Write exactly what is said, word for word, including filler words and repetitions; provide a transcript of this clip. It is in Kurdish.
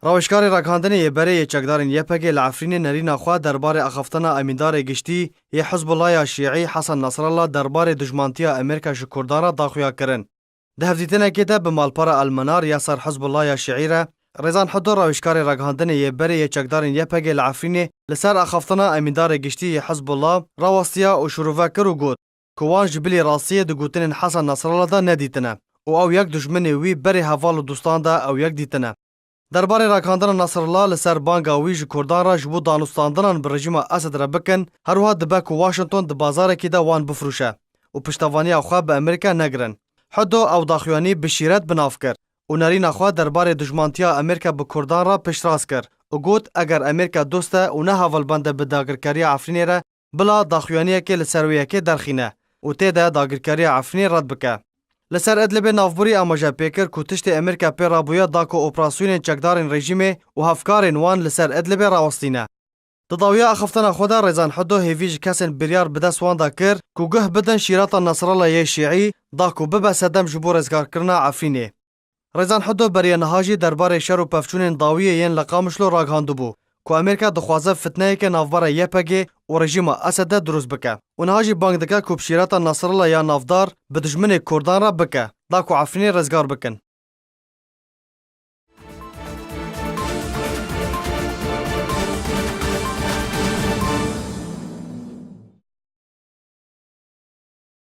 Rawêjkarê ragihandinê yê berê yê çekdarên Y P G li Efrînê nerîna xwe derbarê axaftina emîndarê giştî yê Hizbullahya Şîî Hesen Nasrallah derbarê dijmantiya Amerîka ji Kurdan re da xuya kirin. Di hevdîtinekê de bi malpera Elmenar ya ser Hizbullahya Şîî re, Rêzan Hiddo rawêjkarê ragihandinê yê berê yê çekdarên Y P G li Efrînê li ser axaftina emîndarê giştî yê Hizbullah rawestiya û şirove kir û got ku wan ji bilî rastiyê di gotinên Hesen Nasrallah de nedîtine û ew yek dijminê wî berê heval û dostan de ew yek dîtine. Derbarê ragihandina Nasrallah li ser banga wî ji Kurdan re ji bo danûstandinan bi rejîma Esed re bikin, her wiha dibe ku Washington di bazarekî de wan bifroşe û piştevaniya xwe bi Amerîka negirin. Hiddo ew daxuyanî bi şîret bi nav kir û nerîna xwe derbarê dijmantiya Amerîka bi Kurdan re piştrast kir û got, eger Amerîka dost e û ne hevalbend e bi dagirkeriya Efrînê re, bila daxuyaniyekê li ser wê yekê derxîne û tê de dagirkeriya Efrînê red bike. Li ser Idlibê navborî amaje pê kir ku tiştê Amerîka pê rabûye da ku operasyonên çekdarên rejîmê û hevkarên wan li ser Idlibê rawestîne. Di dawiya axiftina xwe de Rêzan Hiddo hêvî ji kesên biryar bi dest wan de kir ku guh bidin şîreta Nasrallah yê Şîî da ku bibe sedem ji bo rizgarkirina Efrînê. Rêzan Hiddo beriya niha jî derbarê şer û pevçûnên dawiyê yên li Qamişlo ragihandibû ku Amerîka dixwaze fitneyeke navbera Y P G û rejîma Esed de dirust bike û niha jî bang dike ku bi şîreta Nasrallah ya navdar bi dijminê Kurdan re bike, da ku Efrînê rizgar bikin.